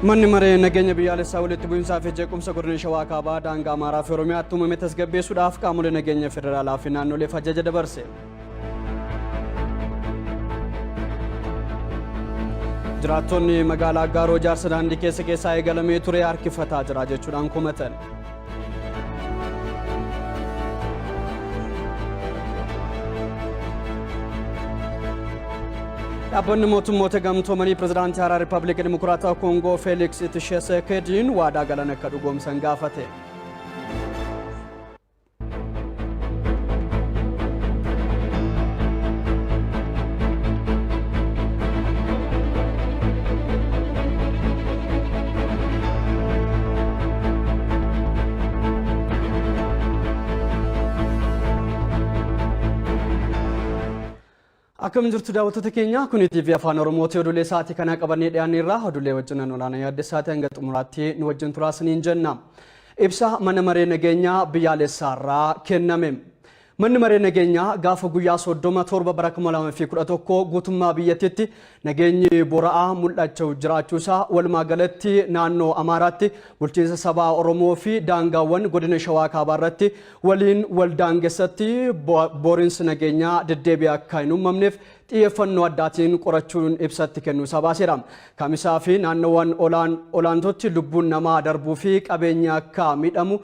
Manni maree nageenya biyyaalessaa walitti bu'iinsaa fi jeequmsa godina Shawaa Kaabaa daangaa Amaaraa fi Oromiyaatti uumame tasgabbeessuudhaaf qaamolee nageenya federaalaa fi naannoleef ajaja dabarse. Jiraattonni magaalaa Aggaaroo ijaarsa daandii keessa keessaa eegalamee ture harkifataa jira jechuudhaan komatan. Dhaabbanni mootummoota gamtoomanii pirezidaantii haaraa Riippaabilika Dimokiraataa Koongoo Feeliks Tshisekediin waadaa galan akka dhugoomsan gaafate. Akkam jirtu daawwattoota keenya kun TV Afaan Oromooti oduulee sa'aatii kanaa qabannee dhiyaanne irraa oduulee wajjinan olaanaa yaaddessaati hanga xumuraatti nu wajjin turaa isiniin jenna. Ibsa mana maree nageenyaa biyyaalessaarraa kenname. Manni Maree Nageenyaa gaafa guyyaa 30 7 bara 2011 guutummaa biyyattiitti nageenyi boora'aa mul'achuu jiraachuusaa walumaa galatti naannoo Amaaraatti bulchiinsa sabaa Oromoo fi daangaawwan godina Shawaa Kaabaa irratti waliin wal daangessatti boorinsi nageenyaa deddeebi'ee akka hin uumamneef xiyyeeffannoo addaatiin qorachuun ibsatti kennuusaa baaseera. Kamisaa fi naannoowwan olaantotti lubbuun namaa darbuu fi qabeenyi akka miidhamu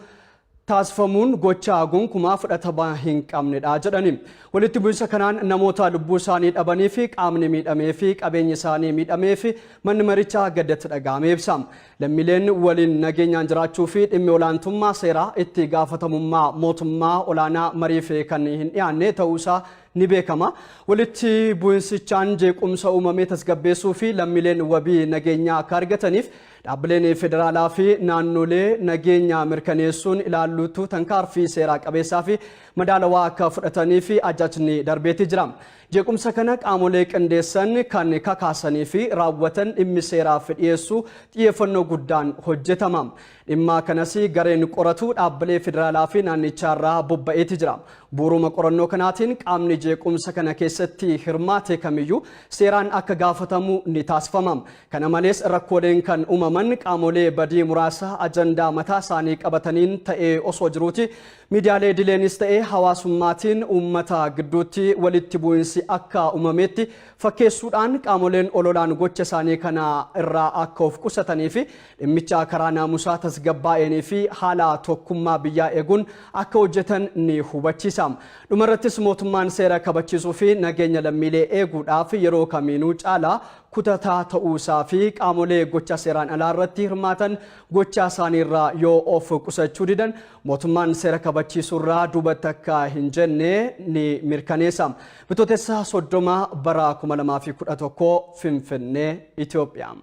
taasifamuun gochaa gonkumaa fudhatama hin qabnedha jedhani. Walitti bu'insa kanaan namoota lubbuu isaanii dhabanii fi qaamni miidhamee fi qabeenyi isaanii miidhameef manni marichaa gaddatti dhaga'ame ibsa. Lammiileen waliin nageenyaan jiraachuu fi dhimmi olaantummaa seeraa itti gaafatamummaa mootummaa olaanaa mariif kan hin dhiyaanne ta'uusaa ni beekama. Walitti bu'insichaan jeequmsa uumame tasgabbeessuu fi lammiileen wabii nageenyaa akka argataniif Dhaabbileen federaalaa fi naannolee nageenya mirkaneessuun ilaalluutu tankaarfii seeraa qabeessaa fi madaalawaa akka fudhataniif ajajni darbeeti jira. Jeequmsa kana qaamolee qindeessan kan kakaasanii fi raawwatan dhimmi seeraaf dhiyeessuu xiyyeeffannoo guddaan hojjetama. Dhimma kanas gareen qoratu dhaabbilee federaalaa fi naannichaarraa bobba'eeti jira. Bu'uuruma qorannoo kanaatiin qaamni jeequmsa kana keessatti hirmaate kamiyyuu seeraan akka gaafatamu ni taasifama. Kana malees rakkooleen kan uumaman qaamolee badii muraasa ajandaa mataa isaanii qabataniin ta'ee osoo jiruuti miidiyaalee idileenis ta'e hawaasummaatiin uummata gidduutti walitti bu'insi akka uumameetti fakkeessuudhaan qaamoleen ololaan gocha isaanii kana irraa akka of qusatanii fi dhimmicha karaa naamusaa tasgabbaa'eenii fi haala tokkummaa biyyaa eeguun akka hojjetan ni hubachiisa. Dhumarrattis mootummaan seera kabachiisuu fi nageenya lammiilee eeguudhaaf yeroo kamiinuu caalaa kutataa ta'uu isaa fi qaamolee gocha seeraan alaa irratti hirmaatan gochaa isaanii irraa yoo of qusachuu didan mootummaan seera kabachiisuu irraa duubatti akka hin jenne ni mirkaneessa. Bitootessa 30 bara 2011 Finfinnee, Itoophiyaa.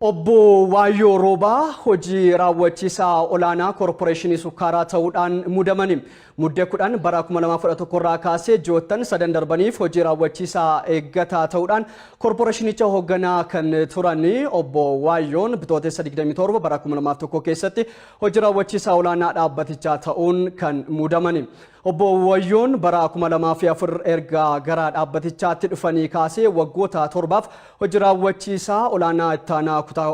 Obbo Waayyoo Roobaa hojii raawwachiisaa olaanaa Koorporeeshinii Sukkaaraa ta'uudhaan muudamani. Muddee 10 bara 2011 irraa kaasee ji'oottan sadan darbaniif hojii raawwachiisaa eeggataa ta'uudhaan koorporeeshinicha hoogganaa kan turan Obbo Waayyoon Bitootessa 27 bara 2001 keessatti hojii raawwachiisaa olaanaa dhaabbatichaa ta'uun kan muudamani. Obbo Wayyoon bara 2004 erga gara dhaabbatichaatti dhufanii kaasee waggoota torbaaf hojii raawwachiisaa olaanaa ittaanaa kutaa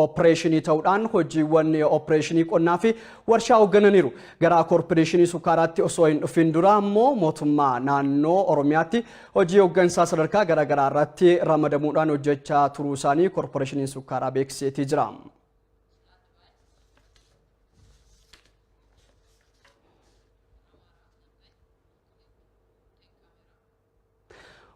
opereeshinii ta'uudhaan hojiiwwan opereeshinii qonnaa fi warshaa hooggananiiru. Gara koorporeeshinii sukkaaraatti osoo hin dhufin dura ammoo mootummaa naannoo Oromiyaatti hojii hooggansaa sadarkaa garaagaraa irratti ramadamuudhaan hojjechaa turuu isaanii koorporeeshiniin sukkaaraa beeksiseetii jira.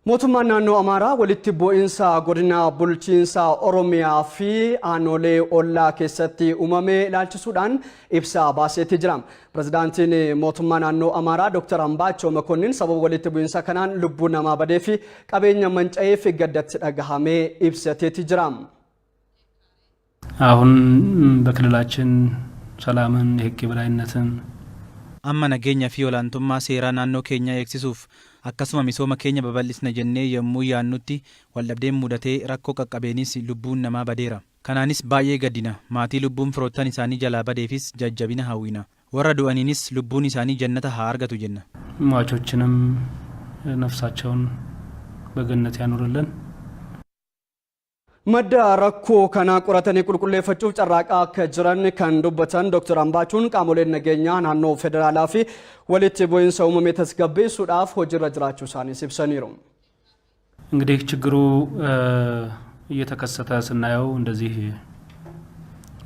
Mootummaan naannoo Amaaraa walitti bu'iinsa godina bulchiinsa Oromiyaa fi aanolee ollaa keessatti uumame ilaalchisuudhaan ibsa baaseetti jira. Pirezidaantiin mootummaa naannoo Amaaraa Dr. Ambaachoo Makonnin sababa walitti bu'iinsa kanaan lubbuu namaa badee fi qabeenya manca'eef gaddatti dhagahamee ibsateeti jira. አሁን በክልላችን ሰላምን፣ የህግ የበላይነትን Amma nageenya fi olaantummaa seeraa naannoo keenyaa eegsisuuf akkasuma misooma keenya babal'isna jennee yommuu yaannutti waldhabdeen mudatee rakkoo qaqqabeenis lubbuun namaa badeera. Kanaanis baay'ee gaddina. Maatii lubbuun firoottan isaanii jalaa badeefis jajjabina hawwina. Warra du'aniinis lubbuun isaanii jannata haa argatu jenna. ሟቾችንም ነፍሳቸውን በገነት ያኑርልን። Madda rakkoo kanaa qoratanii qulqulleeffachuuf carraaqaa akka jiran kan dubbatan Dr. Ambaachuun qaamoleen nageenyaa naannoo federaalaa fi walitti bu'iinsa uumame tasgabbeessuudhaaf hojiirra jiraachuu isaaniis ibsaniiru. እንግዲህ ችግሩ እየተከሰተ ስናየው እንደዚህ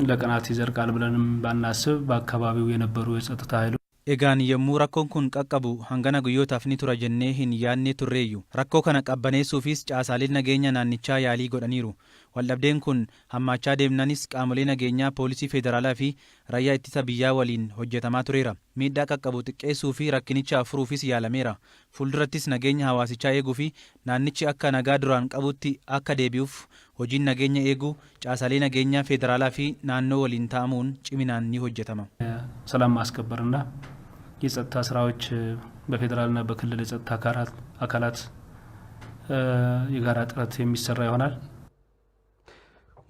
ለቀናት ይዘልቃል ብለንም ባናስብ በአካባቢው የነበሩ የጸጥታ ኃይሎች Egaan yommuu rakkoon kun qaqqabu hangana guyyootaaf ni tura jennee hin yaadne turreeyyu. Rakkoo kana qabbaneessuufis caasaaleen nageenya naannichaa yaalii godhaniiru. Waldhabdeen kun hammaachaa deemnanis qaamolee nageenyaa, poolisii federaalaa fi raayyaa ittisa biyyaa waliin hojjetamaa tureera. Miidhaa qaqqabu xiqqeessuu fi rakkinicha furuufis yaalameera. Fuuldurattis nageenya hawaasichaa eeguu fi naannichi akka nagaa duraan qabutti akka deebi'uuf hojiin nageenya eeguu caasaalee nageenyaa federaalaa fi naannoo waliin ta'amuun ciminaan ni hojjetama. ሰላም ማስከበርና የጸጥታ ስራዎች በፌዴራልና በክልል የጸጥታ አካላት የጋራ ጥረት የሚሰራ ይሆናል።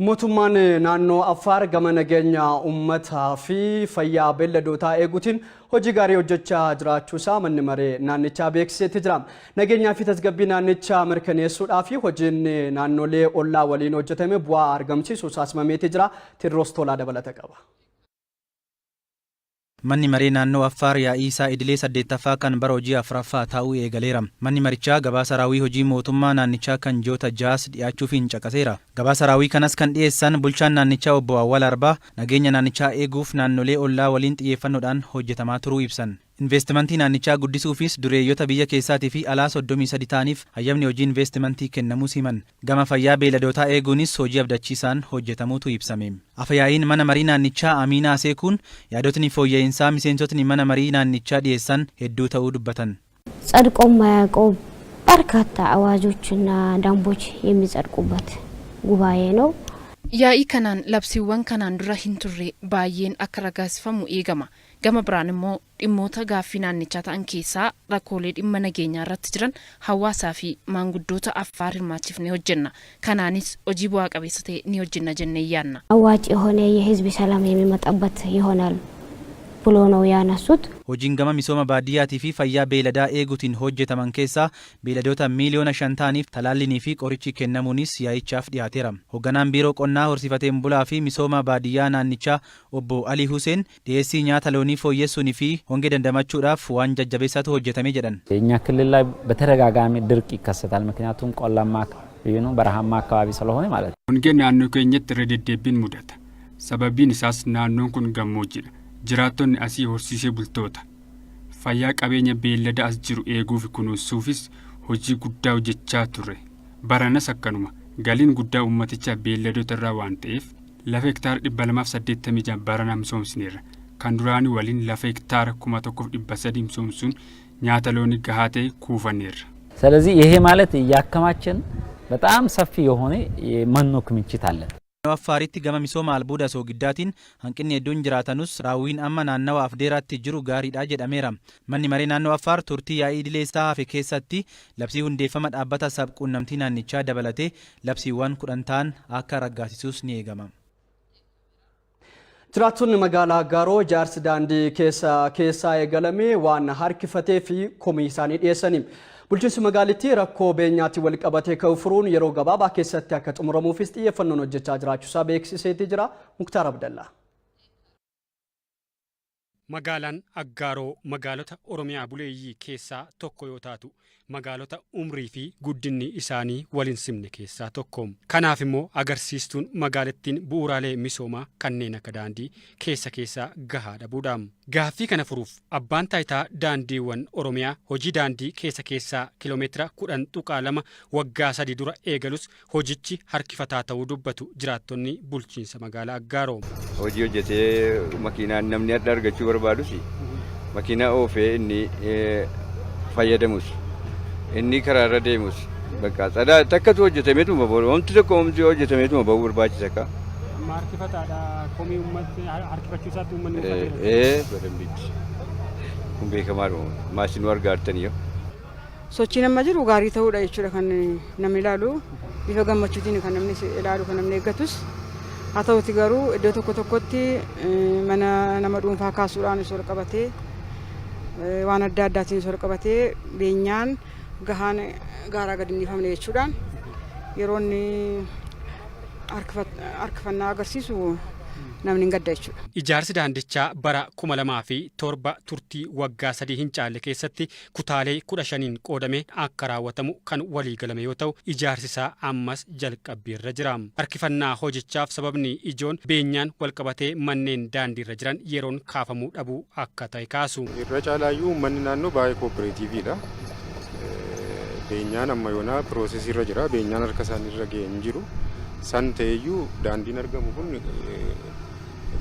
Mootummaan naannoo Affaar gama nageenya uummataa fi fayyaa beelladootaa eeguutiin hojii gaarii hojjechaa jiraachuusaa manni maree naannichaa beeksiseetti jira. Nageenyaa fi tasgabbii naannichaa mirkaneessuudhaa fi hojiin naannolee ollaa waliin hojjetame bu'aa argamsiisuu isaas himameetti jira. Teediroos Tolaa dabalata qaba. Manni maree naannoo Affaar yaa'ii isaa idilee saddeettaffaa kan bara hojii afuraffaa taa'uu eegaleera. Manni marichaa gabaasa raawwii hojii mootummaa naannichaa kan ji'oota ja'as dhiyaachuufiin caqaseera. Gabaasa raawwii kanas kan dhiyeessan bulchaan naannichaa obbo Awwal Arbaa nageenya naannichaa eeguuf naannolee ollaa waliin xiyyeeffannoodhaan hojjetamaa turuu ibsan. Investimentii naannichaa guddisuufis dureeyyota biyya keessaatii fi alaa 33 ta'aniif hayyamni hojii investimentii kennamuus himan. Gama fayyaa beeyladootaa eeguunis hojii abdachiisaan hojjetamuutu ibsame. Afyaa'iin mana marii naannichaa Amiinaa Seekuun yaadotni fooyya'insaa miseensotni mana marii naannichaa dhiyeessan hedduu ta'uu dubbatan. ጸድቆ የማያውቀው በርካታ አዋጆችና ደንቦች የሚጸድቁበት ጉባኤ ነው። Yaa'ii kanaan labsiiwwan kanaan dura hin turre baay'een akka raggaasifamu eegama. Gama biraan immoo dhimmoota gaaffii naannichaa ta'an keessaa rakkoolee dhimma nageenyaa irratti jiran hawaasaa fi maanguddoota Affaar hirmaachifnee hojjenna. Kanaanis hojii bu'aa qabeessa ta'e ni hojjenna jennee yaadna. አዋጭ የሆነ የህዝብ ሰላም የሚመጣበት ይሆናል ብሎ ነው ያነሱት። Hojiin gama misooma baadiyyaatii fi fayyaa beeyladaa eeguutiin hojjetaman keessaa beeyladoota 5 miiliyoona ta'aniif talaallinii fi qorichi kennamuunis yaa'ichaaf dhiyaateera. Hoogganaan biiroo qonnaa, horsiifateen bulaa fi misooma baadiyyaa naannichaa obbo Alii Huseen dhiyeessii nyaata loonii fooyyessuunii fi hongee dandamachuudhaaf waan jajjabeessaatu hojjetame jedhan. የእኛ ክልል ላይ በተደጋጋሚ ድርቅ ይከሰታል። ምክንያቱም ቆላማ ነው፣ በረሃማ አካባቢ ስለሆነ ማለት ነው። Hongeen naannoo keenyatti irra deddeebiin mudata. Sababiin isaas naannoon kun gammoojjiidha. Jiraattonni asii horsiisee bultoota. Fayyaa qabeenya beellada as jiru eeguuf kunuunsuufis hojii guddaa hojjechaa turre. Baranas akkanuma galiin guddaa uummatichaa beelladoota irraa waan ta'eef lafa hektaara 286 barana misoomsineerra. Kan duraanii waliin lafa hektaara 1300 misoomsuun nyaata loonii gahaa ta'e kuufanneerra. ስለዚህ ይሄ ማለት እያከማችን በጣም ሰፊ የሆነ የመኖ ክምችት አለን። Naannoo Affaaritti gama misooma albuuda soogiddaatiin hanqinni hedduun jiraatanus raawwiin amma naannawa Afdeeraatti jiru gaariidha jedhameera. Manni maree naannoo Affaar turtii yaa'ii idilee isaa hafe keessatti labsii hundeeffama dhaabbata sabquunnamtii naannichaa dabalatee labsiiwwan 10 ta'an akka raggaasisuus ni eegama. Jiraattonni magaalaa Aggaaroo ijaarsi daandii keessa keessaa eegalame waan harkifatee fi komii isaanii dhiyeessani. Bulchiinsi magaalittii rakkoo beenyaatiin wal qabatee ka'u furuun yeroo gabaabaa keessatti akka xumuramuufis xiyyeeffannoon hojjechaa jiraachuusaa beeksiseetii jira. Muktaar Abdallaa. Magaalaan Aggaaroo magaalota Oromiyaa buleeyyii keessaa tokko yoo taatu, magaalota umrii fi guddinni isaanii wal hin simne keessaa tokko. Kanaaf immoo agarsiistuun magaalattiin bu'uuraalee misoomaa kanneen akka daandii keessa keessaa gahaa dhabuudha. Gaaffii kana furuuf abbaan taayitaa daandiiwwan Oromiyaa hojii daandii keessa keessaa kiloomeetira 10.2 waggaa 3 dura eegalus hojichi harkifataa ta'uu dubbatu jiraattonni bulchiinsa magaalaa Aggaaroo. Hojii hojjetee makiinaan namni adda argachuu barbaadus, makiinaa oofee inni fayyadamus, inni karaarra deemus, bakka tsadaa takkatu hojjetameetuma bahu, wanti tokko homti hojjetameetuma bahuu barbaachisa akka. Amma harkifataadha, komii uummatni harkifachuu isaatti uummanni uffateera. Ee, badambiitti kun beekamaadha, maasinuu argaa jirtanii. Sochiin amma jiru gaarii ta'uudha jechuudha kan namni ilaalu, bifa gammachuutiin kan namni ilaalu, kan namni eeggatus. Haa ta'uti garuu iddoo tokko tokkotti mana nama dhuunfaa kaasuudhaan wal qabatee, waan adda addaatiin wal qabatee, beenyaan gahaan gaaraa gadi hin dhiifamne jechuudhaan yeroo inni harkifannaa agarsiisu namni hin gadda jechuudha. Ijaarsi daandichaa bara 2007 turtii waggaa 3 hin caalle keessatti kutaalee 15n qoodamee akka raawwatamu kan waliigalame yoo ta'u, ijaarsi isaa ammas jalqabbiirra jira. Harkifannaa hojichaaf sababni ijoon beenyaan walqabatee manneen daandiirra jiran yeroon kaafamuu dhabuu akka ta'e kaasu. Irra caalaayyuu uummanni naannoo baay'ee cooperative dha. Beenyaan amma yoonaa process irra jira. Beenyaan harka isaanii irra ga'ee hin jiru. San ta'eyyuu daandiin argamu kun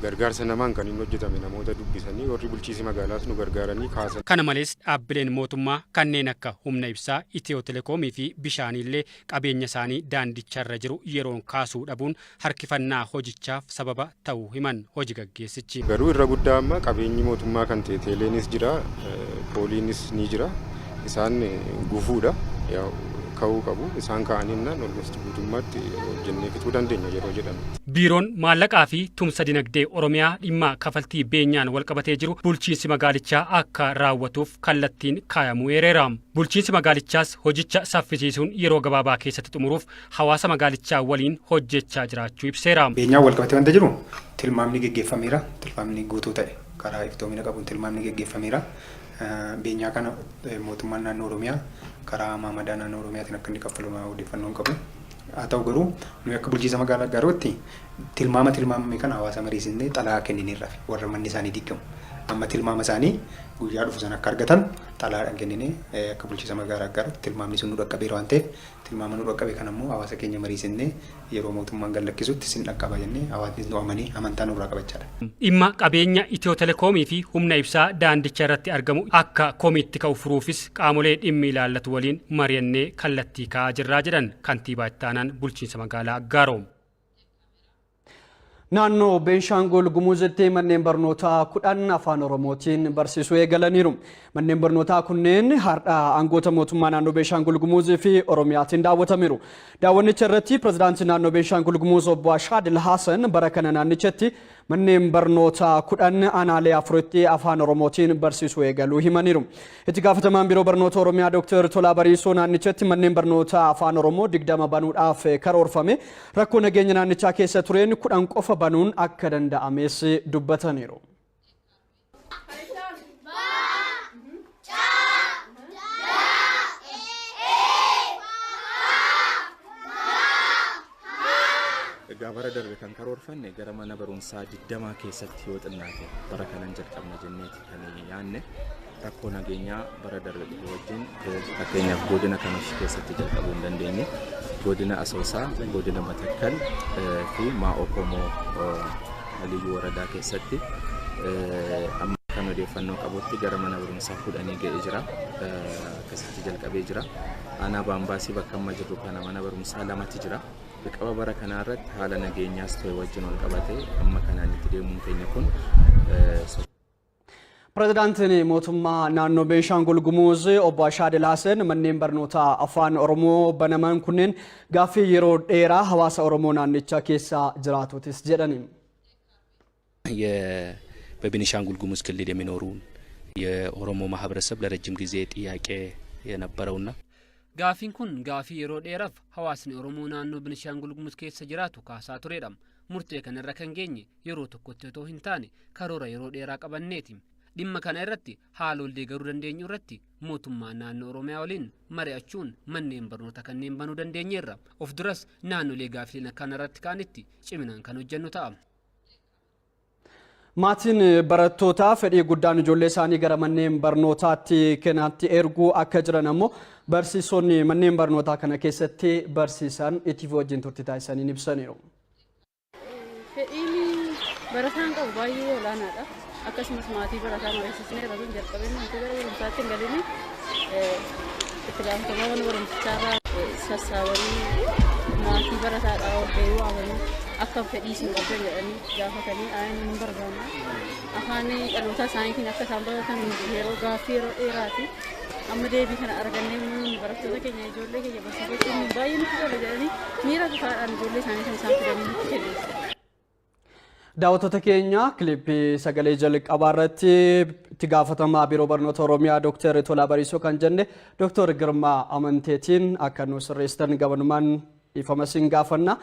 gargaarsa namaan kan inni hojjetame, namoota dubbisanii warri bulchiisi magaalaas nu gargaaranii kaasan. Kana malees dhaabbileen mootummaa kanneen akka humna ibsaa, Itiyoo Telekoomii fi bishaaniillee qabeenya isaanii daandicharra jiru yeroon kaasuu dhabuun harkifannaa hojichaaf sababa ta'uu himan hojii gaggeessichi. Garuu irra guddaa amma qabeenyi mootummaa kan ta'e teeleenis jira, pooliinis ni jira. Isaan gufuudha. Ka'uu qabu. Isaan ka'aninnaan almost guutummaatti hojjennee fixuu dandeenya yeroo jedhametti. Biiroon maallaqaa fi tumsa dinagdee Oromiyaa dhimma kafaltii beenyaan walqabatee jiru bulchiinsi magaalichaa akka raawwatuuf kallattiin kaayamuu eereera. Bulchiinsi magaalichaas hojicha saffisiisuun yeroo gabaabaa keessatti xumuruuf hawaasa magaalichaa waliin hojjechaa jiraachuu ibseera. Beenyaan walqabatee wanta jiru tilmaamni geggeeffameera. Tilmaamni guutuu ta'e karaa iftoomina qabuun tilmaamni geggeeffameera. Beenyaa kana mootummaan naannoo Oromiyaa karaa maamadaa naannoo Oromiyaatiin akka inni kaffalu odeeffannoon qabu. Haa ta'u garuu nuyi akka bulchiinsa magaalaa Aggaarootti tilmaama tilmaamame kana hawaasa mariisisnee xalayaa kennineerra, warra manni isaanii diigamu. Amma tilmaama isaanii guyyaa dhufu sana akka argatan xalayaadhaan kenninee, akka bulchiinsa magaalaa Aggaarootti tilmaamni sun nu dhaqqabeera waan ta'eef, tilmaama nu dhaqqabe kana immoo hawaasa keenya mariisisnee yeroo mootummaan gad lakkisutti sin dhaqqaba jennee hawaasnis nu amanii amantaa nurraa qabachaadha. Dhimma qabeenya Itiyoo Telekoomii fi humna ibsaa daandicha irratti argamu akka komiitti ka'u furuufis qaamolee dhimmi ilaallatu waliin mari'annee kallattii kaa'aa jirraa jedhan kantiibaa itti aanaan bulchiinsa magaalaa Aggaaroo. Naannoo Beenshaangul Gumuzitti manneen barnootaa 10 afaan Oromootiin barsiisuu eegalaniiru. Manneen barnootaa kunneen har'a aangoota mootummaa naannoo Beenshaangul Gumuzii fi Oromiyaatiin daawwatamiiru. Daawwannicha irratti pirezidaantii naannoo Beenshaangul Gumuz obbo Ashaadil Hasan bara kana naannichatti manneen barnootaa 10 aanaalee afuritti afaan Oromootiin barsiisuu eegaluu himaniiru. Itti gaafatamaan biiroo barnoota Oromiyaa Dr. Tolaa Bariisoo naannichatti manneen barnootaa afaan Oromoo 20 banuudhaaf karoorfame rakkoo nageenya naannichaa keessa tureen 10 qofa banuun akka danda'ames dubbataniiru. Egaa bara darbe kan karoorfanne gara mana barumsaa 20 keessatti yoo xinnaate bara kanan jalqabna jenneeti kan yaanne. Rakkoo nageenyaa bara darbe dhufe wajjin, fakkeenyaaf, godina Kamish keessatti jalqabuu hin dandeenye. Godina Asoosaa, godina Matakkal fi Maa'oo Komoo ልዩ ወረዳ keessatti amma kan odeeffannoo qabutti gara mana barumsaa 10 ga'ee jira. Akkasitti jalqabee jira. Aanaa Baambaasii bakka amma jirru kana mana barumsaa lamatti jira. Jalqaba bara kanaa irratti haala nageenyaas ta'e wajjin wal qabatee amma kanaan itti deemuun keenya kun Pirezidaantiin mootummaa naannoo Beenshaangul Gumuz obbo Ashaadil Hasan manneen barnootaa afaan Oromoo banaman kunneen gaaffii yeroo dheeraa hawaasa Oromoo naannichaa keessa jiraatuutis jedhani. በቤኒሻንጉል ጉሙዝ ክልል የሚኖሩ የኦሮሞ ማህበረሰብ ለረጅም ጊዜ ጥያቄ የነበረውና Gaafiin kun gaafii yeroo dheeraaf hawaasni Oromoo naannoo Binishaangul Gumuz keessa jiraatu kaasaa turedha. Murtee kanarra kan geenye yeroo tokkotti otoo hin taane karoora yeroo dheeraa qabanneeti. Dhimma kana irratti haala wal deeggaruu dandeenyu irratti mootummaa naannoo Oromiyaa waliin mari'achuun manneen barnoota kanneen banuu dandeenyeerra. Of duras naannolee gaaffileen akkana irratti ka'anitti ciminaan kan hojjennu ta'a. Maatiin barattootaa fedhii guddaan ijoollee isaanii gara manneen barnootaatti kennaatti erguu akka jiran ammoo barsiisonni manneen barnootaa kana keessatti barsiisan ETV wajjin turtii taasisaniin ibsaniiru. Fedhiin barataan qabu baay'ee olaanaadha. Akkasumas maatii barataa mariisisnee irra sun jalqabee maatii gara barumsaatti hin galini itti gaafatamaa mana barumsichaarraa sassaabanii maatii barataadhaa ol gahee waamanii akka fedhii isin qabdan jedhanii gaafatanii ayin hin barbaanna. Afaan dhaloota isaaniitiin akka isaan baratan yeroo gaaffii yeroo dheeraati. Amma deebii kana argannee barattoota keenya ijoollee keenya barsiifachuun baay'ee nutti tola jedhanii miira ifaadhaan ijoollee isaanii kan isaan fidanii nutti kennu. Daawwattoota keenya, kilippii sagalee jalqabaa irratti itti gaafatamaa Biiroo Barnoota Oromiyaa Dooktar Tolaa Bariisoo kan jenne Dooktar Girmaa Amanteetiin akka nu sirreessitan gabanumaan dhiifama isin gaafanna.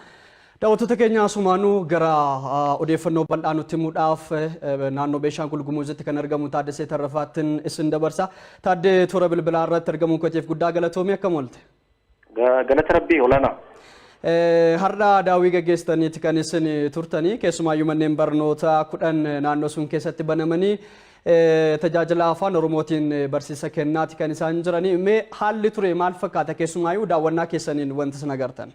Daawwattoota keenya, asumaanuu gara odeeffannoo bal'aa nutti himuudhaaf naannoo Beenshaangul Gumuuzitti kan argamu Taaddasee Tarrafaattiin isin dabarsa. Taaddee, toora bilbilaa irratti argamuun keetiif guddaa galatoomii. Akkam oolte? Galata Rabbii, olaanaa. Har'a daawwii gaggeessitaniiti kan isin turtanii, keessumaayyuu manneen barnootaa 10 naannoo sun keessatti banamanii tajaajila afaan Oromootiin barsiisa kennaati kan isaan jiranii. Mee haalli ture maal fakkaata, keessumaayyuu daawwannaa keessaniin wanti isin agartan?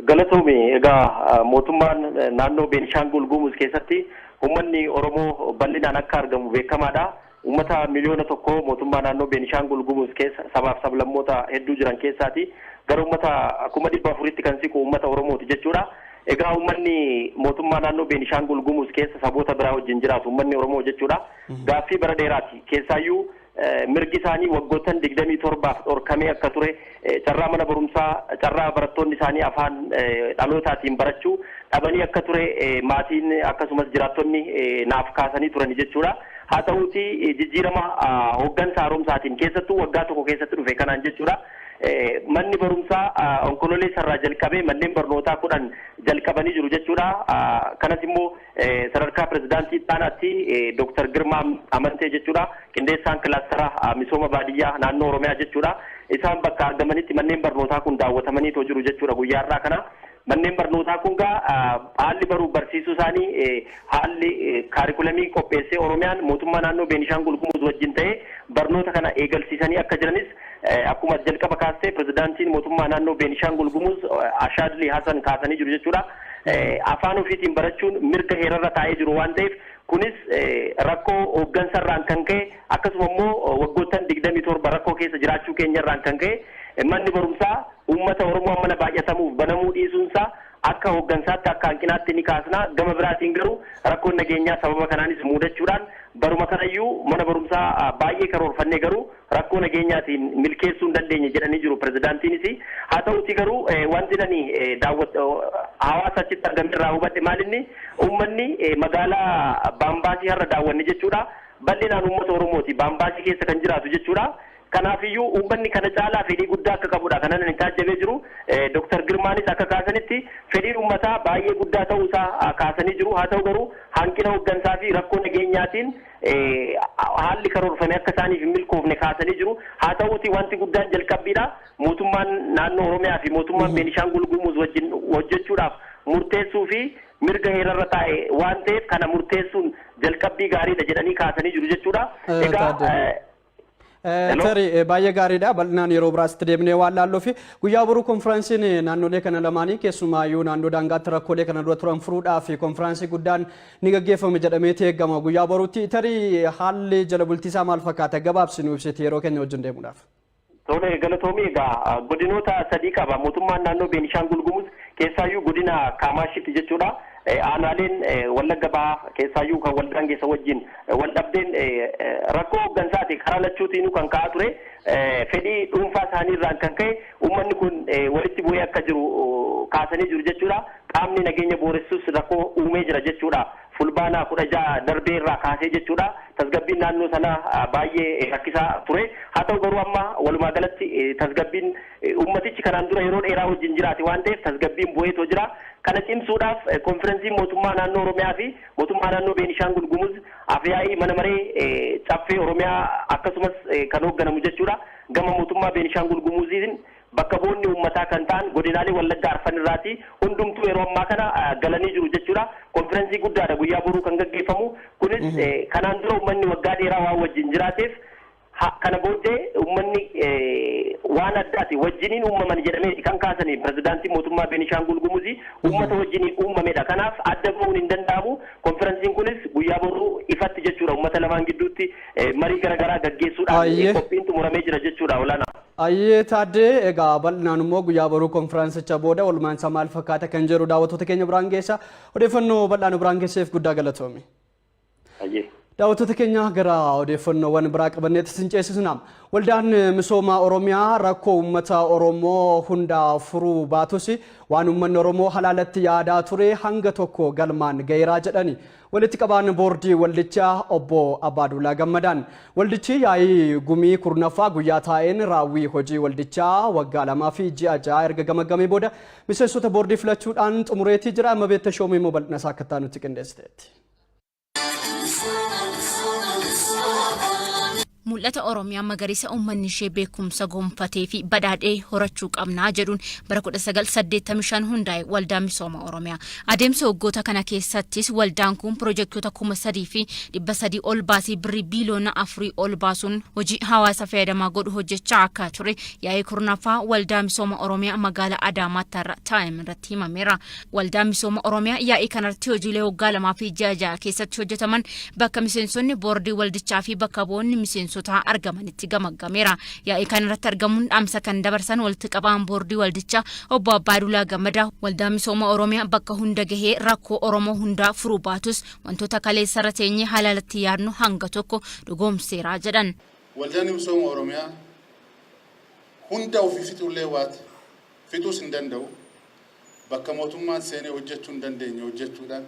Galatoomi. Egaa mootummaan naannoo Beenishaangul Gumuz keessatti uummanni Oromoo bal'inaan akka argamu beekamaadha. Uummata 1 miliyoona mootummaa naannoo Beenishaangul Gumuz keessa sabaaf sablammoota hedduu jiran keessaati. Gara uummata 400,000tti kan siqu uummata Oromooti jechuudha. Egaa uummanni mootummaa naannoo Beenishaangul Gumuz keessa saboota biraa wajjin jiraatu uummanni Oromoo jechuudha. Gaaffii bara dheeraati. Keessaayyuu mirgi isaanii waggoottan 27f dhorkamee akka ture, carraa mana barumsaa, carraa barattoonni isaanii afaan dhalootaatiin barachuu dhabanii akka ture maatiin akkasumas jiraattonni naaf kaasanii turani jechuudha. Haa ta'uuti, jijjiirama hooggansa haaromsaatiin keessattuu waggaa tokko keessatti dhufe kanaan jechuudha. Manni barumsaa Onkololeessa irraa jalqabee manneen barnootaa 10 jalqabanii jiru jechuudha. Kanas immoo sadarkaa pirezidaantii ittaanaatti Dooktar Girmaa Amantee jechuudha. Qindeessaan kilaastara misooma baadiyyaa naannoo Oromiyaa jechuudha. Isaan bakka argamanitti manneen barnootaa kun daawwatamaniitoo jiru jechuudha guyyaa har'aa kana. Manneen barnootaa kun gaa haalli baruuf barsiisuu isaanii, haalli kaarikulamii qopheessee Oromiyaan mootummaa naannoo Beenishaangul Gumuz wajjin ta'ee barnoota kana eegalsiisanii akka jiranis akkuma jalqaba kaastee pirezidaantiin mootummaa naannoo Beenishaangul Gumuz Ashaadli Hasan kaasanii jiru jechuudha. Afaan ofiitiin barachuun mirga heerarra taa'ee jiru waan ta'eef, kunis rakkoo hooggansarraan kan ka'e, akkasuma immoo waggoottan 27 rakkoo keessa jiraachuu keenyarraan kan ka'e manni barumsaa uummata Oromoo mana baay'atamuuf banamuu dhiisuunsaa akka hooggansaatti akka hanqinaatti ni kaasna. Gama biraatiin garuu rakkoon nageenyaa sababa kanaanis mudachuudhaan baruma kanayyuu mana barumsaa baay'ee karoorfannee garuu rakkoo nageenyaatiin milkeessuu hin dandeenye jedhanii jiru pirezidaantiinis. Haa ta'uti garuu wanti nani daawwat hawaasa achitti argame irraa hubadhe maalinni, uummanni magaalaa Baambaasii har'a daawwanne jechuudha. Bal'inaan uummata Oromooti Baambaasii keessa kan jiraatu jechuudha. Kanaafiyyuu uummanni kana caalaa fedhii guddaa akka qabudha kanan ani taajjabee jiru. Dooktar Girmaanis akka kaasanitti fedhiin uummataa baay'ee guddaa ta'uusaa kaasanii jiru. Haa ta'u garuu hanqina hooggansaa fi rakkoo nageenyaatiin haalli karoorfame akka isaaniif hin milkoofne kaasanii jiru. Haa ta'uuti, wanti guddaan jalqabbiidha. Mootummaan naannoo Oromiyaa fi mootummaan Beenishaangul Gumuz wajjin hojjechuudhaaf murteessuu fi mirga heerarra taa'e waan ta'eef kana murteessuun jalqabbii gaariidha jedhanii kaasanii jiru jechuudha. Egaa Tarii baay'ee gaariidha. Bal'inaan yeroo biraasitti deemnee waan laalluu fi guyyaa boruu konfiraansiin naannolee kana lamaanii, keessumaayyuu naannoo daangaatti rakkoolee kana dura turan furuudhaaf konfiraansii guddaan ni gaggeeffame jedhameeti eegama guyyaa boruutti. Tarii haalli jala bultiisaa maal fakkaata? Gabaabsi nu ibsiti yeroo keenya wajjin deemuudhaaf. Tole, galatoomii. Egaa godinoota sadii qaba mootummaan naannoo Beenishaangul Gumuz, keessaayyuu godina Kaamaashitti jechuudha. Aanaaleen Wallagga Bahaa keessaayyuu kan waldaan geessa wajjin wal dhabdeen rakkoo hooggansaati karaa lachuutiinuu kan ka'aa ture. Fedhii dhuunfaa isaanii irraan kan ka'e uummanni kun walitti bu'ee akka jiru kaasanii jiru jechuudha. Qaamni nageenya booressus rakkoo uumee jira jechuudha. Fulbaana 16 darbee irraa kaasee jechuudha. Tasgabbiin naannoo sanaa baay'ee rakkisaa ture. Haa ta'u garuu amma walumaa galatti tasgabbiin ummatichi kanaan dura yeroo dheeraa wajjin jiraate waan ta'eef tasgabbiin bu'eetoo jira. Kana cimsuudhaaf konferensiin mootummaa naannoo Oromiyaa fi mootummaa naannoo Beenishaangul Gumuz afyaa'ii mana maree caffee Oromiyaa akkasumas kan hoogganamu jechuudha. Gama mootummaa Beenishaangul Gumuziin bakka bu'oonni uummataa kan ta'an godinaalee Wallaggaa arfan irraati hundumtuu yeroo ammaa kana galanii jiru jechuudha. Konferensii guddaadha guyyaa boruu kan gaggeeffamu. Kunis kanaan dura uummanni waggaa dheeraa waan wajjin jiraateef kana booddee uummanni waan addaati wajjiniin uumaman jedhamee kan kaasanii pirezidaantii mootummaa Beenishaangul Gumuzii uummata wajjiniin uumamedha. Kanaaf adda ba'uun hin danda'amu. Konferensiin kunis guyyaa boruu ifatti jechuudha uummata lamaan gidduutti marii garaagaraa gaggeessuudhaan qophiin xumuramee jira jechuudha olaanaa. Ayyee Taaddee, egaa bal'inaan immoo guyyaa boruu konferensicha booda walumaan isaa maal fakkaata kan jedhu daawwattoota keenya biraan geessa. Odeeffannoo bal'aa nu biraan geesseef guddaa galatoomi. Daawwattoota keenya, gara odeeffannoowwan biraa qabanneetti isin ceesisna. Waldaan misooma Oromiyaa rakkoo uummata Oromoo hundaa furuu baatus waan uummanni Oromoo halaalatti yaadaa ture hanga tokko galmaan gaheeraa jedhani. Walitti qabaan boordii waldichaa obbo Abbaaduulaa Gammadaan. Waldichi yaa'ii gumii 10ffaa guyyaa taa'een raawwii hojii waldichaa waggaa 2 fi ji'a 6 erga gamaggamee booda miseensota boordii filachuudhaan xumureetii jira. Amma beekta shoomii immoo bal'ina isaa akka nutti qindeessiteetti. Mul'ata Oromiyaa magariisa uummanni ishee beekumsa gonfatee fi badhaadhee horachuu qabnaa jedhuun bara 1985 hundaa'e Waldaa Misooma Oromiyaa. Adeemsa waggoota kana keessattis waldaan kun pirojektoota 3,300 ol baasii birrii biiliyoona 4 ol baasuun hojii hawaasa fayyadamaa godhu hojjechaa akka ture yaa'ii 10ffaa Waldaa Misooma Oromiyaa magaalaa Adaamaatti har'a taa'ame irratti himameera. Waldaan Misooma Oromiyaa yaa'ii kanarratti hojiilee waggaa 2 fi ji'a 6 keessatti hojjetaman bakka miseensonni boordii waldichaa fi bakka bu'oonni miseensotaa argamanitti gamaggameera. Yaa'ii kanarratti argamuun dhaamsa kan dabarsan walitti qabaan boordii waldichaa obbo Abbaaduulaa Gammadaa, Waldaan Misooma Oromiyaa bakka hunda gahee rakkoo Oromoo hundaa furuu baatus wantoota kaleessarra teenyee halaalatti yaadnu hanga tokko dhugoomseera jedhan. Waldaan Misooma Oromiyaa hunda ofii fixuullee waate fixuus hin danda'u. Bakka mootummaan seenee hojjechuu hin dandeenye hojjechuudhaan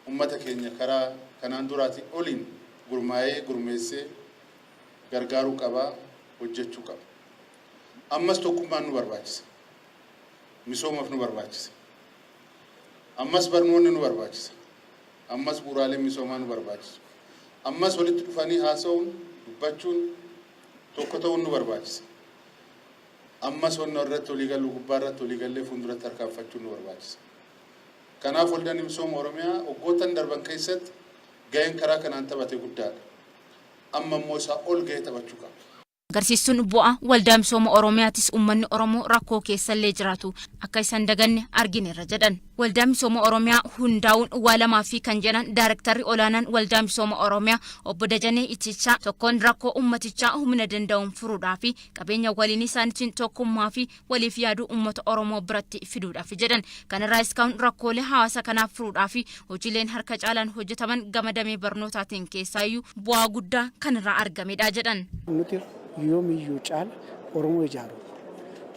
ummata keenya karaa kanaan duraatiin oliin gurmaa'ee gurmeessee gargaaruu qabaa, hojjechuu qaba. Ammas tokkummaan nu barbaachisa. Misoomaaf nu barbaachisa. Ammas barnoonni nu barbaachisa. Ammas bu'uuraaleen misoomaa nu barbaachisu. Ammas walitti dhufanii haasa'uun, dubbachuun, tokko ta'uun nu barbaachisa. Ammas wanna irratti walii gallu gubbaa irratti walii gallee fuulduratti tarkaanfachuun nu barbaachisa. Kanaaf Waldaan Misooma Oromiyaa waggoottan darban keessatti gaheen karaa kanaan taphate guddaadha. Amma immoo isaa ol gahee taphachuu qaba. Agarsiistuun bu'aa Waldaa Misooma Oromiyaatis uummanni Oromoo rakkoo keessallee jiraatu akka isaan daganne argineerra jedhan. Waldaa Misooma Oromiyaa hundaa'uun waa lamaa fi kan jedhan Daarektarri olaanaan Waldaa Misooma Oromiyaa obbo Dajanee Itichaa, tokkoon rakkoo uummatichaa humna danda'uun furuudhaa fi qabeenya waliin isaaniitiin tokkummaa fi waliif yaaduu uummata Oromoo biratti fiduudhaaf jedhan. Kanarraas ka'uun rakkoolee hawaasa kanaaf furuudhaa fi hojiileen harka caalaan hojjetaman gama damee barnootaatiin keessaayyuu bu'aa guddaa kan irraa argamedha jedhan. Nuti yoomiyyuu caala Oromoo ijaaru.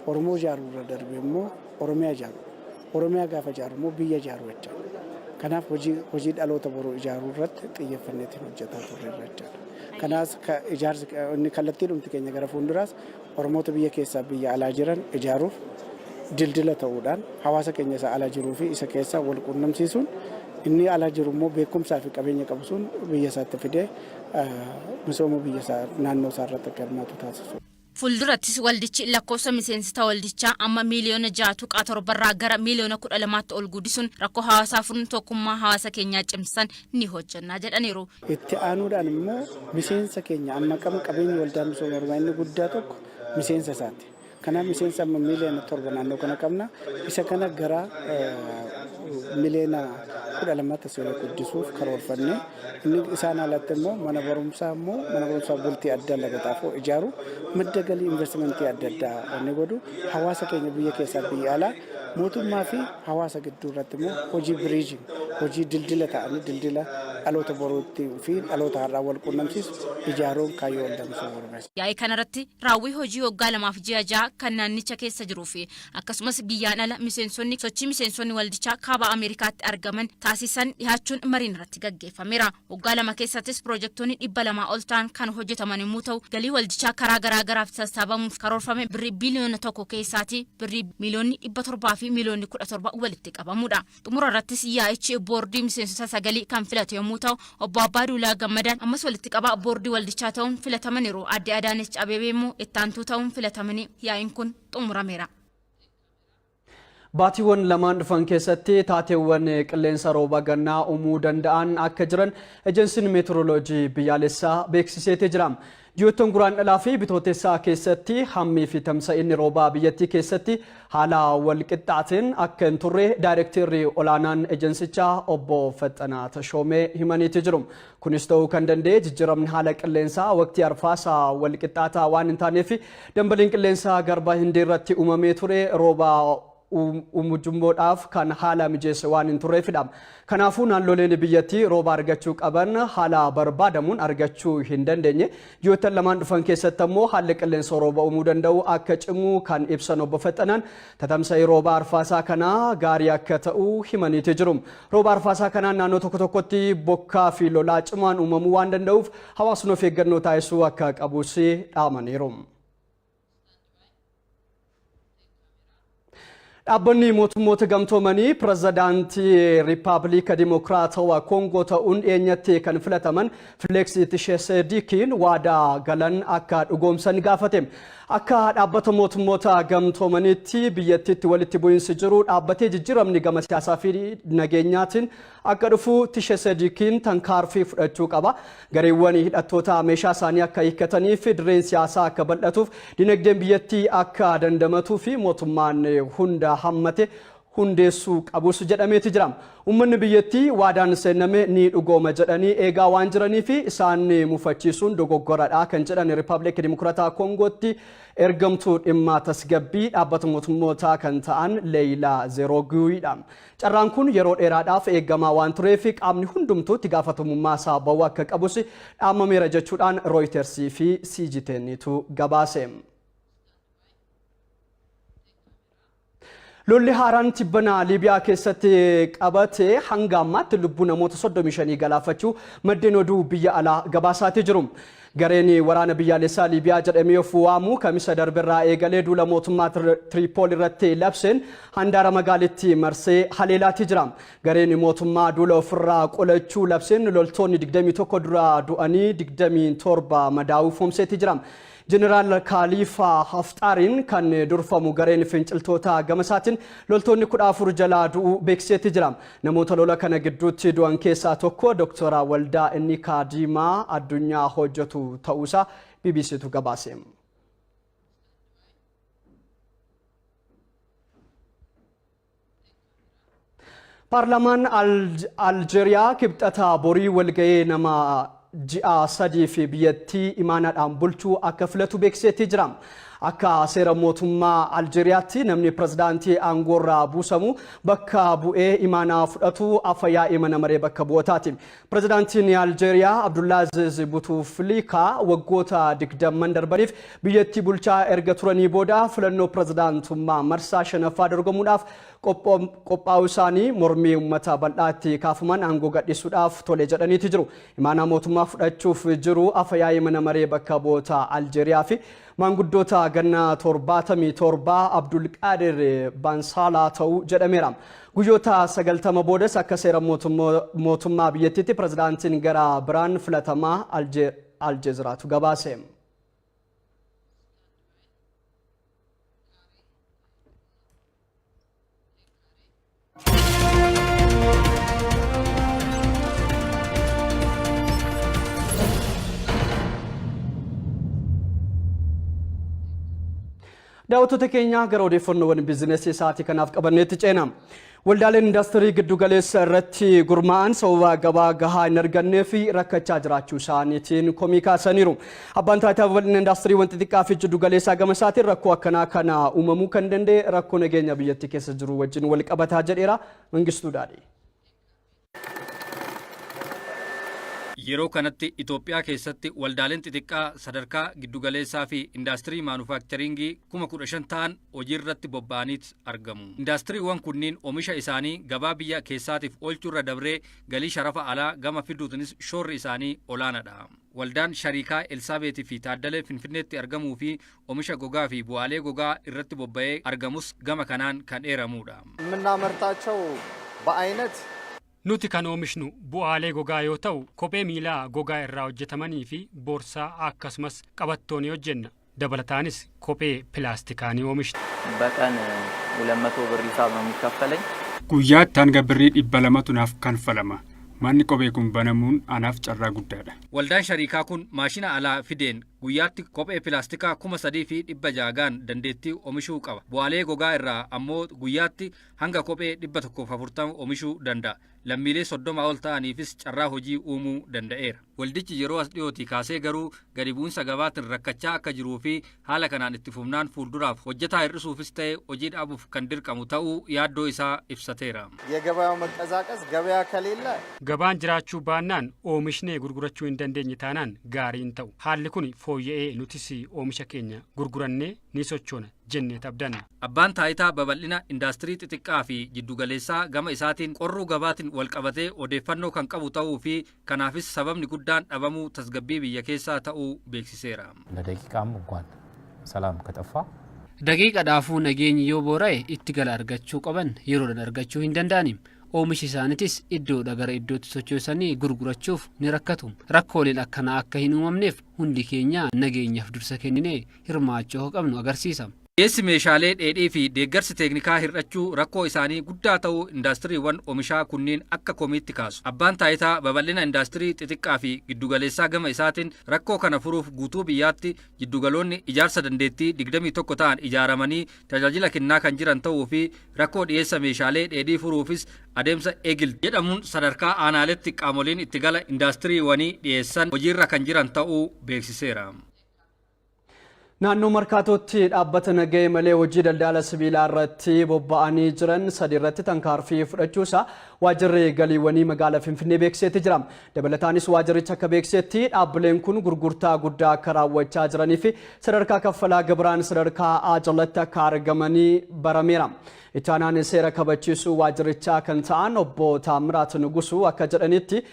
Oromoo ijaaruu irra darbee immoo Oromiyaa ijaaru. Oromiyaa gaafa ijaaru immoo biyya ijaaru jechaadha. Kanaaf hojii dhaloota boruu ijaaruu irratti xiyyeeffanneetiin hojjetaa turreerra jechaadha. Kanaas ijaarsi inni kallattii dhumti keenya gara fuulduraas Oromoota biyya keessaa biyya alaa jiran ijaaruuf dildila ta'uudhaan hawaasa keenya isa ala jiruu fi isa keessaa wal quunnamsiisuun, inni ala jiru immoo beekumsaa fi qabeenya qabu sun biyya isaatti fidee misooma biyya isaa, naannoo isaa irratti akka hirmaatu taasisu. Fuuldurattis waldichi lakkoofsa miseensota waldichaa amma miiliyoona 6.7 irraa gara miiliyoona 12tti ol guddisuun rakkoo hawaasaa furuun tokkummaa hawaasa keenyaa cimsan ni hojjannaa jedhaniiru. Itti aanuudhaan immoo miseensa keenya amma qabnu, qabeenyi Waldaa Misooma Oromiyaa inni guddaa tokko miseensa isaati. Kanaaf miseensa amma miiliyoona 7 naannoo kana qabna. Isa kana gara miiliyoona 12tti asii ol guddisuuf karoorfanne. Inni isaan alatti immoo mana barumsaa bultii addaa Laga Xaafoo ijaaru, madda galii investimentii adda addaa inni godhu, hawaasa keenya biyya keessaa biyya alaa, mootummaa fi hawaasa gidduu irratti immoo hojii bridging, hojii dildila ta'anii dildila dhaloota boruutti fi dhaloota har'aa wal quunnamsiisu ijaaruun kaayyoo Waldaa Misooma Oromiyaa. Yaa'ii kanarratti raawwii hojii waggaa lamaaf ji'a 6 kan naannicha keessa jiruu fi akkasumas biyyaan ala miseensonni sochii miseensonni waldichaa Kaaba Ameerikaatti argaman taasisan dhihaachuun mariin irratti gaggeeffameera. Waggaa 2 keessattis piroojektoonni 200 ol ta'an kan hojjetaman yommuu ta'u, galii waldichaa karaa garaa garaaf sassaabamuuf karoorfame birrii biiliyoona 1 keessaatii birrii miiliyoonni 700 fi miiliyoonni 17 walitti qabamuudha. Xumura irrattis yaa'ichi boordii miseensota sagalii kan filate yommuu ta'u, Obbo Abbaa Duulaa Gammadaan ammas walitti qabaa boordii waldichaa ta'uun filatamaniiru. Aadde Adaanech Abeebee immoo itti aantuu ta'uun filatamanii yaa'iin kun xumurameera. Baatiiwwan lamaan dhufan keessatti taateewwan qilleensa rooba gannaa uumuu danda'an akka jiran Ejensiin Meetirooloojii Biyyaalessaa beeksiseeti jira. Ji'oottan Guraandhalaa fi Bitootessaa keessatti hammii fi tamsa'inni roobaa biyyattii keessatti haala wal qixxaateen akka hin turre Daayirekteerri Olaanaan Ejensichaa Obbo Faxxanaa Tashoomee himaniiti jiru. Kunis ta'uu kan danda'e jijjiiramni haala qilleensaa waqtii arfaasaa wal qixxaataa waan hin taaneef dambaliin qilleensaa garba Hindii irratti uumamee ture rooba uumujummoodhaaf kan haala mijeesse waan hin turreefidha. Kanaafuu naannoleen biyyattii rooba argachuu qaban haala barbaadamuun argachuu hin dandeenye. Ji'oottan lamaan dhufan keessatti ammoo haalli qilleensa rooba uumuu danda'u akka cimu kan ibsan Obbo Faxxanaan tatamsa'i rooba arfaasaa kanaa gaarii akka ta'u himaniiti jiru. Rooba arfaasaa kanaan naannoo tokko tokkotti bokkaa fi lolaa cimaan uumamuu waan danda'uuf hawaasni of eeggannoo taasisuu akka qabus dhaamaniiru. Dhaabbanni mootummoota gamtoomanii pirezidaantii Riippaabilika Dimokiraatawaa Koongoo ta'uun dhiyeenyatti kan filataman Fileeksi Tisheesedikiin waadaa galan akka dhugoomsan gaafate. Akka dhaabbata mootummoota gamtoomaniitti biyyattiitti walitti bu'iinsi jiru dhaabbatee jijjiiramni gama siyaasaa fi nageenyaatiin akka dhufu Tishesedikiin tankaarfii fudhachuu qaba. Gareewwan hidhattootaa meeshaa isaanii akka hiikkataniif dirreen siyaasaa akka bal'atuuf dinagdeen biyyattii akka dandamatuu fi mootummaan hunda hammate hundeessuu qabus jedhameeti jira. Uummanni biyyattii waadaan seename ni dhugooma jedhanii eegaa waan jiraniif isaan mufachiisuun dogoggoradha kan jedhan Riippaabilika Dimokiraataa Koongootti ergamtuu dhimma tasgabbii dhaabbata mootummootaa kan ta'an Leeyilaa Zeroguwiidha. Carraan kun yeroo dheeraadhaaf eegamaa waan tureef qaamni hundumtuu itti gaafatamummaa isaa ba'uu akka qabus dhaamameera jechuudhaan Rooyitersii fi CGTNtu gabaase. Lolli haaraan tibbana Liibiyaa keessatti qabate hanga ammaatti lubbuu namoota 35 galaafachuu maddeen oduu biyya alaa gabaasaatii jiru. Gareen waraana biyyaalessaa Liibiyaa jedhamee of waamu kamisa darberraa eegalee duula mootummaa Tiriipool irratti labseen handaara magaalittii marsee haleelaatii jira. Gareen mootummaa duula ofirraa qolachuu labseen loltoonni 21 dura du'anii 27 madaa'uu foomseetii jira. Jeneraal Kaaliifaa Hafxaariin kan durfamu gareen finciltootaa gama isaatiin loltoonni 14 jalaa du'uu beeksiseetti jira. Namoota lola kana gidduutti du'an keessaa tokko Doktora Waldaa Innikaa Diimaa addunyaa hojjetu ta'uusaa BBCtu gabaase. Paarlaamaan Aljeeriyaa kibxata borii walga'ee nama ji'a 3 fi biyyattii imaanaadhaan bulchuu akka filatu beeksiseetti jira. Akka seera mootummaa Aljeeriyaatti namni pirezidaantii aangoorraa buusamu bakka bu'ee imaanaa fudhatu afa yaa'ii mana maree bakka bu'ootaati. Pirezidaantiin Aljeeriyaa Abdullaaziz Butuuflikaa waggoota digdamman darbaniif biyyattii bulchaa erga turanii booda filannoo pirezidaantummaa marsaa shanaffaa dorgomuudhaaf qophaa'uu isaanii mormii uummata bal'aatti kaafaman aangoo gadhiisuudhaaf tole jedhaniiti jiru. Imaanaa mootummaa fudhachuuf jiru afa yaa'ii mana maree bakka bu'oota Aljeeriyaa fi maanguddoota ganna 77 Abdulqaadir Bansaalaa ta'uu jedhameera. Guyyoota 90 boodas akka seera mootummaa biyyattiitti pirezidaantiin gara biraan filatamaa Aljeeziraatu gabaase. Daawwattoota keenya gara odeeffannoowwan biizinasii sa'aatii kanaaf qabanneetti ceena. Waldaaleen indaastirii giddu galeessa irratti gurmaa'an sababa gabaa gahaa hin argannee fi rakkachaa jiraachuu isaaniitiin komii kaasaniiru. Abbaan taayitaa babal'ina indaastiriiwwan xixiqqaa fi jiddu galeessaa gama isaatiin rakkoo akkanaa kana uumamuu kan danda'e rakkoo nageenya biyyattii keessa jiru wajjin wal qabataa jedheera. Mangistuu Daadhii. Yeroo kanatti Itoophiyaa keessatti waldaaleen xixiqqaa sadarkaa giddugaleessaa fi indaastirii maanufaakcharingii 15,000 ta'an hojii irratti bobba'aniit argamu. Indaastiriiwwan kunniin oomisha isaanii gabaa biyya keessaatiif oolchuurra dabree galii sharafa alaa gama fiduutinis shoorri isaanii olaanaadha. Waldaan Shariikaa Elsaabeetii fi Taaddalee Finfinneetti argamuu fi oomisha gogaa fi bu'aalee gogaa irratti bobba'ee argamus gama kanaan kan eeramudha. የምናመርታቸው በአይነት Nuti kan oomishnu bu'aalee gogaa yoo ta'u, kophee miilaa gogaa irraa hojjetamanii fi boorsaa akkasumas qabattoo ni hojjenna. Dabalataanis kophee pilaastikaa ni oomishna. በቀን 200 ብር ሂሳብ ነው የሚከፈለኝ። Guyyaatti hanga birrii 200tu naaf kanfalama. Manni kophee kun banamuun anaaf carraa guddaadha. Waldaan shariikaa kun maashina alaa fideen guyyaatti kophee pilaastikaa 3,600 gaan dandeettii oomishuu qaba. Bu'aalee gogaa irraa ammoo guyyaatti hanga kophee 140 oomishuu danda'a. Lammiilee 30 ol ta'aniifis carraa hojii uumuu danda'eera. Waldichi yeroo as dhiyootii kaasee garuu gadi bu'insa gabaatiin rakkachaa akka jiruu fi haala kanaan itti fufnaan fuulduraaf hojjetaa hir'isuufis ta'e hojii dhaabuuf kan dirqamu ta'uu yaaddoo isaa ibsateera. የገበያው መቀዛቀዝ ገበያ ከሌለ Gabaan jiraachuu baannaan oomishnee gurgurachuu hin dandeenye taanaan gaarii hin ta'u. Haalli kun fooyya'ee nutis oomisha keenya gurgurannee ni sochoona jennee abdanna. Abbaan taayitaa babal'ina indaastirii xixiqqaa fi jiddugaleessaa gama isaatiin qorruu gabaatiin wal qabatee odeeffannoo kan qabu ta'uu fi kanaafis sababni guddaan dhabamuu tasgabbii biyya keessaa ta'uu beeksiseera. ለደቂቃም እንኳን ሰላም ከጠፋ Daqiiqadhaafuu nageenyi yoo boora'e itti gala argachuu qaban yeroodhaan argachuu hin danda'ani. Oomisha isaaniitis iddoodha gara iddootti sochoosanii gurgurachuuf ni rakkatu. Rakkooleen akkanaa akka hin uumamneef hundi keenya nageenyaaf dursa kenninee hirmaachuu akka qabnu agarsiisa. Dhiyeessi meeshaalee dheedhii fi deeggarsi teeknikaa hir'achuu rakkoo isaanii guddaa ta'uu indaastiriiwwan oomishaa kunniin akka komiitti kaasu. Abbaan taayitaa babal'ina indaastirii xixiqqaa fi giddugaleessaa gama isaatiin rakkoo kana furuuf guutuu biyyaatti jiddugaloonni ijaarsa dandeettii 21 ta'an ijaaramanii tajaajila kennaa kan jiran ta'uu fi rakkoo dhiyeessa meeshaalee dheedhii furuufis adeemsa Eegil jedhamuun sadarkaa aanaaletti qaamoliin itti gala indaastiriiwwanii dhiyeessan hojiirra kan jiran ta'uu beeksiseera. Naannoo Markaatootti dhaabbata nagahee malee hojii daldala sibiilaa irratti bobba'anii jiran sadi irratti tarkaanfii fudhachuusaa waajjirri galiiwwanii magaalaa Finfinnee beeksiseeti jira. Dabalataanis waajjirichi akka beeksisetti dhaabbileen kun gurgurtaa guddaa akka raawwachaa jiranii fi sadarkaa kaffalaa gibiraan sadarkaa A jalatti akka argamanii barameera. Itti aanaan seera kabachiisuu waajjirichaa kan ta'an obbo Taamiraat Nugusuu akka jedhanitti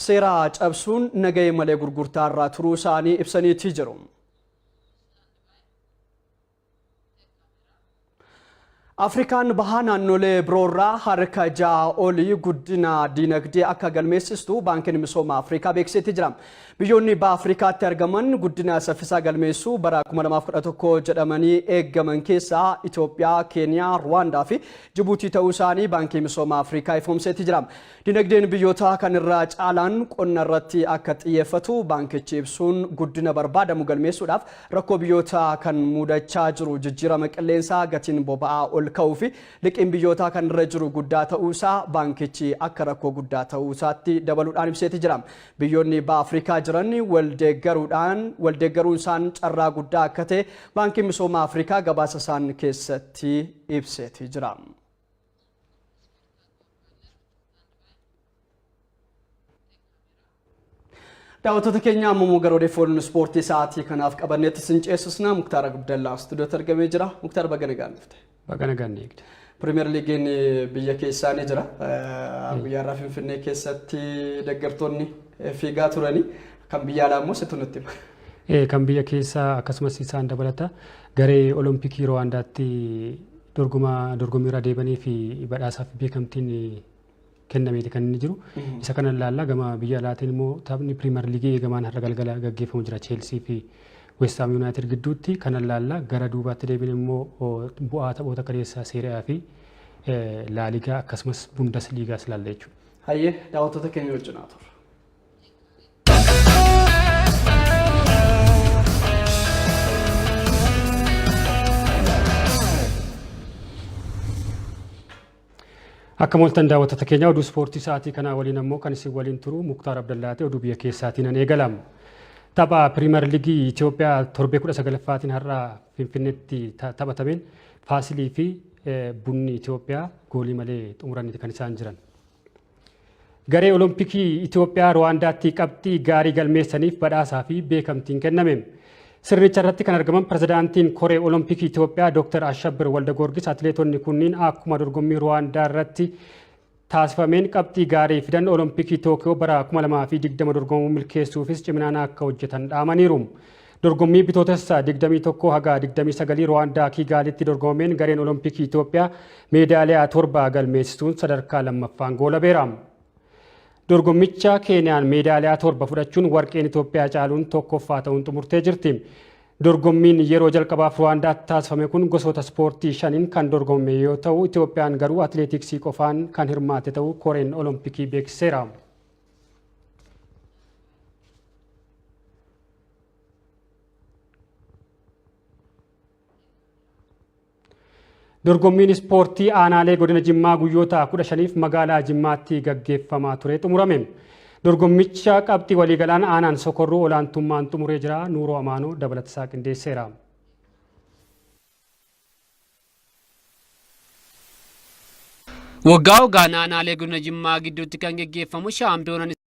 seera cabsuun nagahee malee gurgurtaa irraa turuu isaanii ibsaniitii jiru. Afrikaan bahaa naannolee biroorraa harka 6 olii guddina diinagdee akka galmeessistu baankiin misooma Afrikaa beeksiseeti jira. Biyyoonni baha Afrikaatti argaman guddina saffisaa galmeessuu bara 2011 jedhamanii eeggaman keessaa Itoophiyaa, Keeniyaa, Ruwaandaa fi Jibuutii ta'uu isaanii baankii misooma Afrikaa ifoomseeti jira. Dinagdeen biyyoota kanirraa caalaan qonna irratti akka xiyyeeffatu baankichi ibsuun guddina barbaadamu galmeessuudhaaf rakkoo biyyoota kan mudachaa jiru jijjiirama qilleensaa, gatiin boba'aa ol ka'uu fi liqiin biyyootaa kan irra jiru guddaa ta'uusaa baankichi akka rakkoo guddaa ta'uu isaatti dabaluudhaan ibseeti jira. Biyyoonni baha Afrikaa jiran waldeeggaruudhaan waldeeggaruun isaan carraa guddaa akka ta'e baankiin misooma Afrikaa gabaasa isaan keessatti ibseeti jira. Daawwattoota keenya ammoo gara odeeffannoo ispoortii sa'aatii kanaaf qabanneetti sin ceesisna. Muktaar Abdallaa istuudiyootti argamee jira. Muktaar, baga nagaan dhufte. Baga nagaan eegde. Pirimeer Liigiin biyya keessaa ni jira. Guyyaa irraa Finfinnee keessatti deeggartoonni fiigaa turanii, kan biyya alaa immoo situ nutti hima. Kan biyya keessaa akkasumas isaan dabalata garee Olompikii Rwaandaatti dorgommiirra deebanii fi badhaasaaf beekamtiin kennameeti kan inni jiru. Isa kana ilaalla. Gama biyya alaatiin immoo taphni Pirimeer Liigii eegamaan har'a galgala gaggeeffamu jira, Cheelsii fi West Ham United gidduutti kana ilaalla. Gara duubaatti deebiin immoo bu'aa taphoota kaleessaa Serie A fi Laaligaa akkasumas Bundesliigaas ilaalla jechuudha. Hayyee, daawwattoota keenya wajjin haa turre. Akka mooltan daawwattoota keenya, oduu ispoortii sa'aatii kanaa waliin ammoo kan isin waliin turu Muktaar Abdallaati. Oduu biyya keessaatiin an eegalamu. Tapha Piriimer Liigii Itoophiyaa torbee 19ffaatiin har'a Finfinneetti taphatameen Faasilii fi Bunni Itoophiyaa goolii malee xumuraniiti kan isaan jiran. Garee Olompikii Itoophiyaa Ruwaandaatti qabxii gaarii galmeessaniif badhaasaa fi beekamtiin kenname. Sirnicha irratti kan argaman pirezidaantiin Koree Olompikii Itoophiyaa Dr. Ashabbir Waldagoorgis atileetonni kunniin akkuma dorgommii Ruwaandaa irratti taasifameen qabxii gaarii fidan Olompikii Tookiyoo bara 2020 dorgomuu milkeessuufis ciminaan akka hojjetan dhaamaniiru. Dorgommii Bitootessa 21 haga 29 Ruwaandaa Kigaalitti dorgomameen gareen Olompikii Itoophiyaa meedaaliyaa 7 galmeessisuun sadarkaa lammaffaan goolabeera. Dorgommicha Keeniyaan meedaaliyaa 7 fudhachuun warqeen Itoophiyaa caaluun tokkoffaa ta'uun xumurtee jirti. Dorgommiin yeroo jalqabaaf Ruwaandaatti taasifame kun gosoota ispoortii shaniin kan dorgomame yoo ta'u, Itoophiyaan garuu atileetiksii qofaan kan hirmaate ta'uu Koreen Olompikii beeksiseera. Dorgommiin ispoortii aanaalee godina Jimmaa guyyoota 15f magaalaa Jimmaatti gaggeeffamaa ture xumurame. Dorgommicha qabxii waliigalaan aanaan Sokorruu olaantummaan xumuree jira. Nuuroo Amaanoo dabalatasaa qindeesseera. Waggaa waggaan aanaalee godina Jimmaa gidduutti kan geggeeffamu shaampiyoonaan